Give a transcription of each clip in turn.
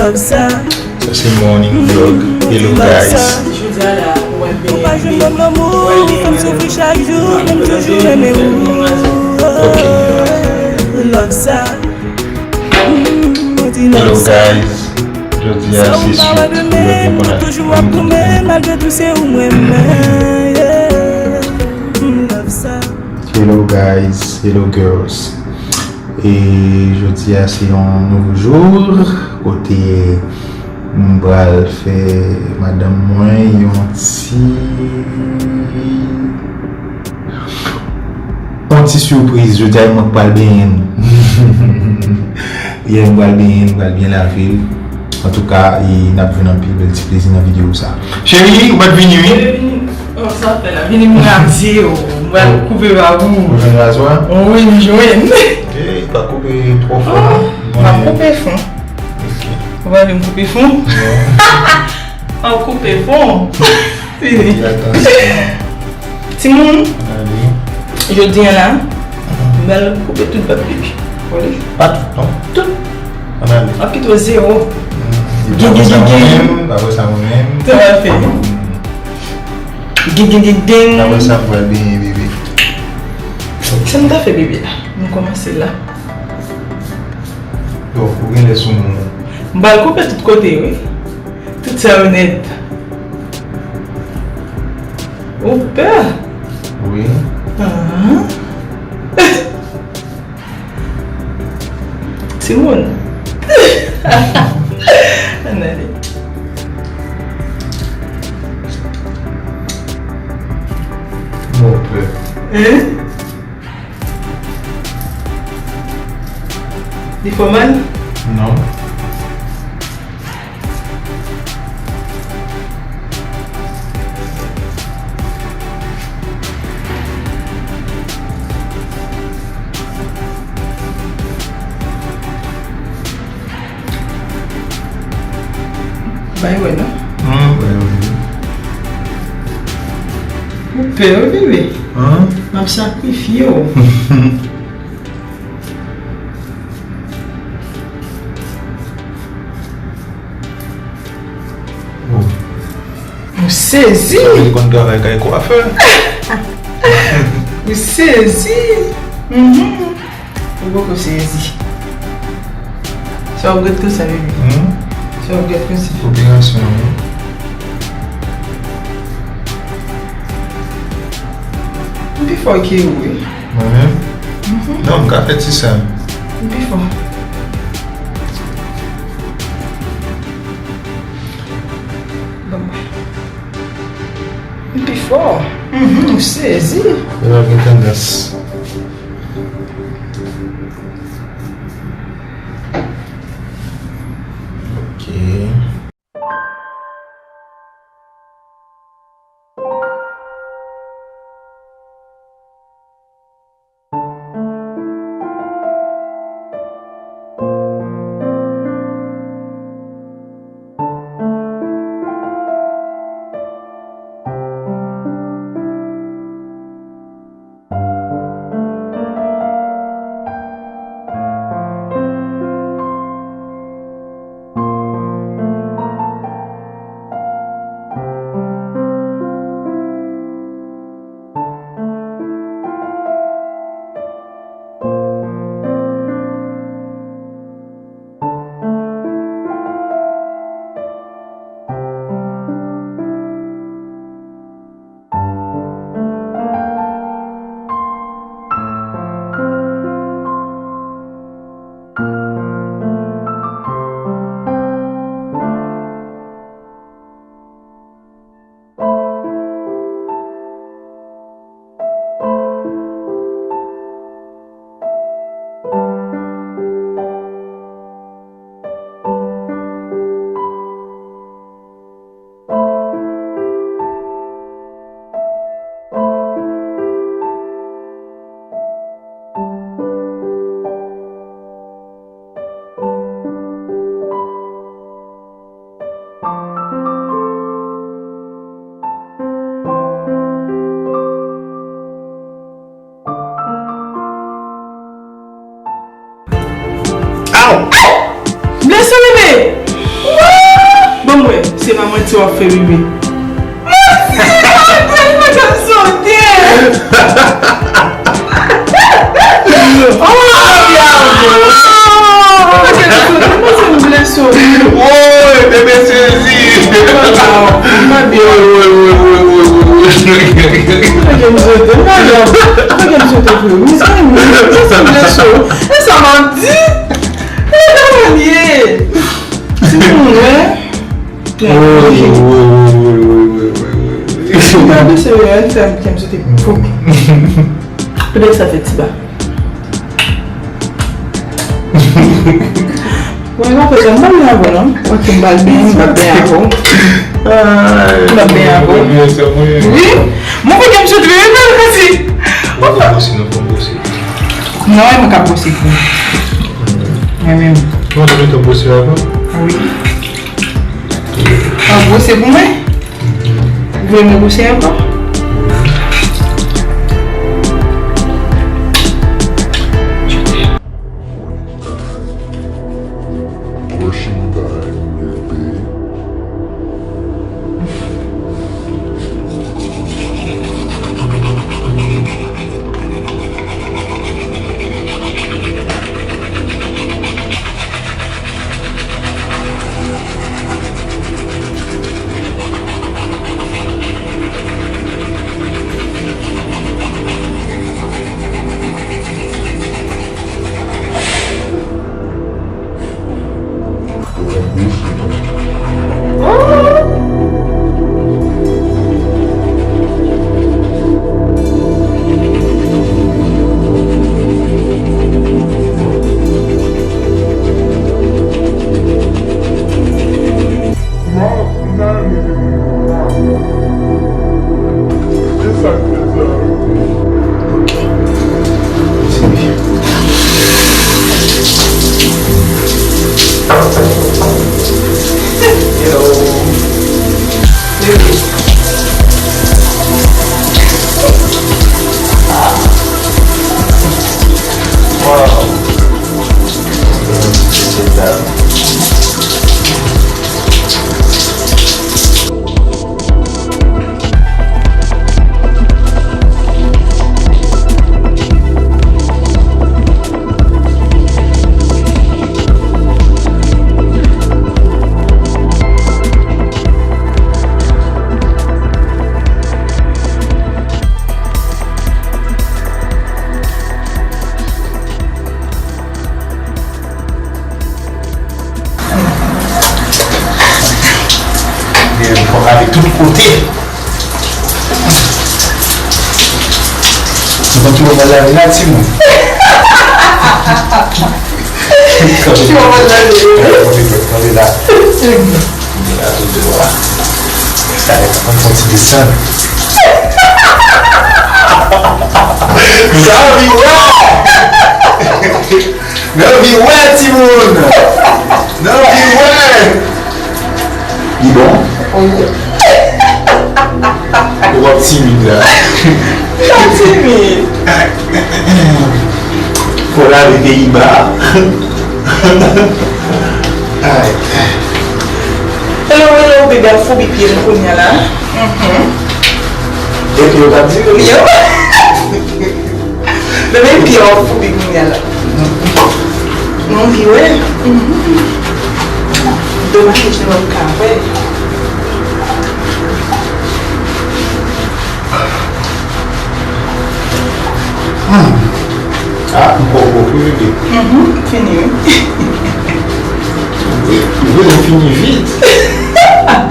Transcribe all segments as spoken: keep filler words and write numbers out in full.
Sa se morning vlog. Hello guys. Ok. Hello guys. Jodi a se swit vlog yo konn ap Hello guys, hello girls. E jodi a se yon nouvo jou kote m pral fè madanm mwen yon ti yon ti sipriz. Jodi a mwen pral benyen l. Yeah, m pral benyen l, m pral byen lave l. Antouka, e n ap jwenn anpil bèl ti plezi nan videyo sa. Cheri, ou pa t vini wi. Oh, sa fè la. Vini m raze yo. M pral koupe ba ou. Ou jwenn razwa? Wi, m jwenn. E, pa koupe twò fon non. M ap koupe fon. Ok. Ou pa vle m koupe fon? Non. An koupe fon. Fini. Timoun, jodi a la, m pral koupe tout bab bebe. Wè li? Pa tout non. Tout. An ale. An kite w zewo. Gigi gigi. Apre sa mwen menm. Tout à fait. Gigi gigi. Apre sa m pral benyen bebe. Sa m ta fè bebe la? Nou kòmanse la. Donk, ou gen lè sou moun. M pral koupe tout kote wi. Tout sa yo nèt. Ou pè? Wi. Ah. Timoun. Ann ale. Mwen pè. Hein? Li fè w mal? Non. Bay wè non. Hmm, bay wè. Ou pè wi bebe. Hein? M ap sakrifye w. Oh. Ou sezi. Sa vle di konn travay kay kwafè. Ou sezi. Mhm. Ou poko sezi. Sa w ap gad konsa bebe. Hmm? Sa w ap gad konsa. Operasyon wi. M pi fò ke ou wi. Mwen menm? Mhm. Non, m ka fè ti sa. M pi fò. Ban mwen. M pi fò. Mhm, m sezi. Yo gen tandans. Ok. Se pa manti w ap fè, bebe. Manti! Manti, manti, manti, sote! Oh, manti, sote, manti, m blese w. Woy, bebe sezi! Manti, manti, woy, woy, woy, woy, woy, woy. Manti, sote, manti, sote, vre. Mezanmi, manti, m blese w. E sa m ap di? E sa m ap di? Timoun, wi. Wi, wi, wi. Gade se yo, el fè m kè m sote fou. Poutèt sa fè ti ba. Mwen pa bezwen, m pa byen avè w non. Ok, m pa byen, m pa byen avè w. M pa byen avè w. Wi. Mwen fè kè m sote, wi, mwen fè si. Mwen ka bwose, non, mwen bwose. Non, e mwen k ap bwose pou ou. Mwen menm. Mwen te mete bwose avan. Wi. An gwo, se pou mwen? Ou vle mwen gwo, se ankò? Gen fòk ale tout kote. Ou konn ki bò m al lave la, timoun? Ki bò m al lave? Kanpe, kanpe, kanpe la. Kanpe la, tout dwat. Sa, ann fè yon ti desann. Sa anvi wè! Nan vi wè, timoun! Nan vi wè! Li bon? Wi. Ou ap timid la. Pa timid. Fò lave peyi ba. Ay. Hello, hello, bebe ap foubi pye l kounye a la. Mhm. Epi yo t ap di yo. Bebe, pye w ap foubi kounye a la. Nou anvi wè. Domaj nou p ap ka wè. Hmm. Ah, m poko kou bebe. Mhm, fini wi. Ou vle, ou vle fini vit.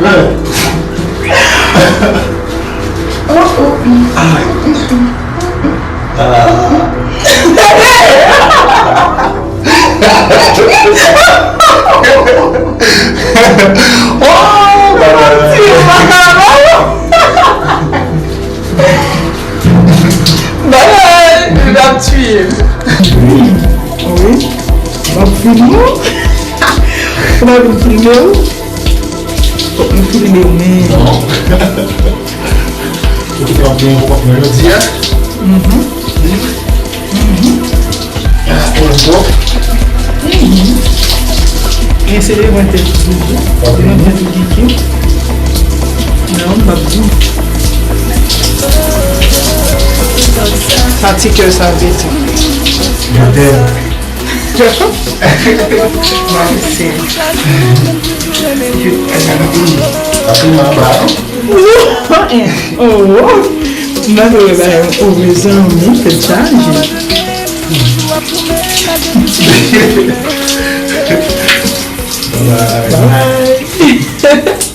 Ben. Oh, oh, mm. Ah. Ah. Oh, bagay. Bagay, li ap tiye m. Wi. Wi. M ap filme w. Ou pa vin filme w? Fòk nou filme w, men. Non. Ou te ap gen ou ap mwen jodi a? Mhm. Mhm. Ah, ou bon? Mhm. Gen se devan tèt doudou, devan tèt ou kiki. Non, m p ap di. Sa ti kè sa vle di. Yo tèl. Mwen se. Yo tèl. Apre mwen anba, non? Oh, oh. Mwen te wè bagay, oh, mezanmi, tèt chaje. Bye. Bye.